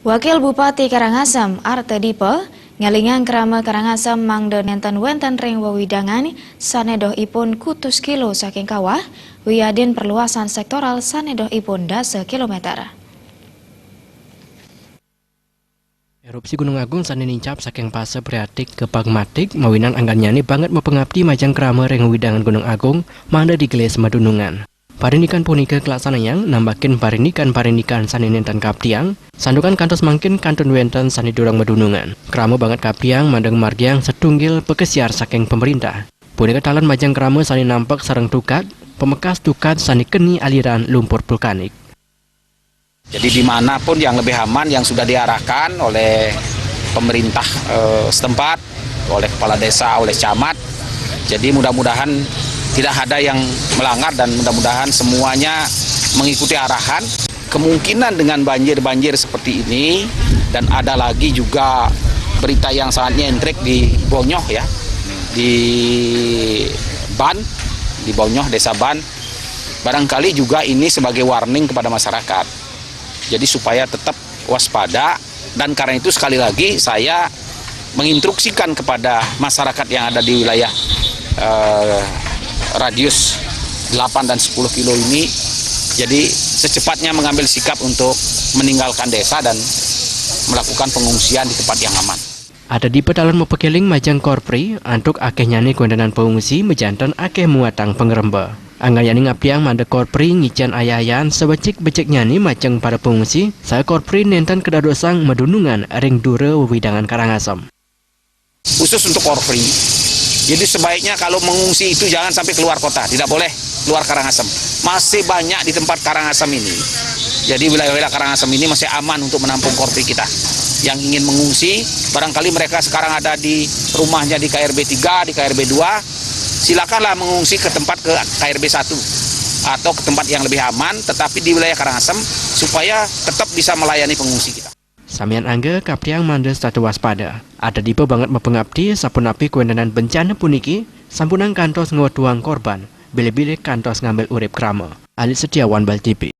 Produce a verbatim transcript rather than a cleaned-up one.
Wakil Bupati Karangasem, Arte Dipe, ngelingang krame Karangasem mangda nenten wenten ring wewidangan sane dohipun kutus kilo saking kawah, wiadin perluasan sektoral sane dohipun dasa kilometer. Erupsi Gunung Agung sane nincap saking pasir priatik ke pagmatik mawinan anggannyane banget mapangapti majeng krame ring wewidangan Gunung Agung mangda digelis madunungan. Parindikan punika kalaksanayang nambakin parindikan-parindikan sane nenten kaptiang, santukan kantos mangkin kantun wenten sane durung madunungan. Krame banget kaptiang mangda ngamargiang satunggil pakesiar saking pamarintah. Punika taler majeng krame sane nampek sareng tukad, pamekas tukad sane keni aliran lumpur vulkanik. Jadi dimanapun yang lebih aman yang sudah diarahkan oleh pemerintah eh, setempat, oleh kepala desa, oleh camat. Jadi mudah-mudahan tidak ada yang melanggar dan mudah-mudahan semuanya mengikuti arahan. Kemungkinan dengan banjir-banjir seperti ini dan ada lagi juga berita yang sangat nyentrik di Bonyoh ya, di Ban, di Bonyoh, Desa Ban, barangkali juga ini sebagai warning kepada masyarakat. Jadi supaya tetap waspada dan karena itu sekali lagi saya menginstruksikan kepada masyarakat yang ada di wilayah eh, radius delapan dan sepuluh kilo ini, jadi secepatnya mengambil sikap untuk meninggalkan desa dan melakukan pengungsian di tempat yang aman. Arte Dipe taler mapakeling majeng Korpri, antuk akehnyane kawentenan pangungsi majanten akeh muatang pangremba. Anggannyane ngaptiang mangda Korpri ngicen ayayan sabecik-beciknyane majeng para pangungsi, saha Korpri nenten kadadosang madunungan ring dura wewidangan Karangasem. Khusus untuk Korpri. Jadi sebaiknya kalau mengungsi itu jangan sampai keluar kota, tidak boleh keluar Karangasem. Masih banyak di tempat Karangasem ini. Jadi wilayah-wilayah Karangasem ini masih aman untuk menampung Korpri kita. Yang ingin mengungsi, barangkali mereka sekarang ada di rumahnya di K R B tiga, di K R B dua, silakanlah mengungsi ke tempat ke K R B satu atau ke tempat yang lebih aman, tetapi di wilayah Karangasem supaya tetap bisa melayani pengungsi kita. Samian angga kaptiang mangda setata waspada. Arte Dipe banget mapangapti sapunapi kawentenan bencana puniki, sampunang kantos ngwetuang korban, bilih-bilih kantos ngambil urip krama. Alit Setiawan, Bali T V.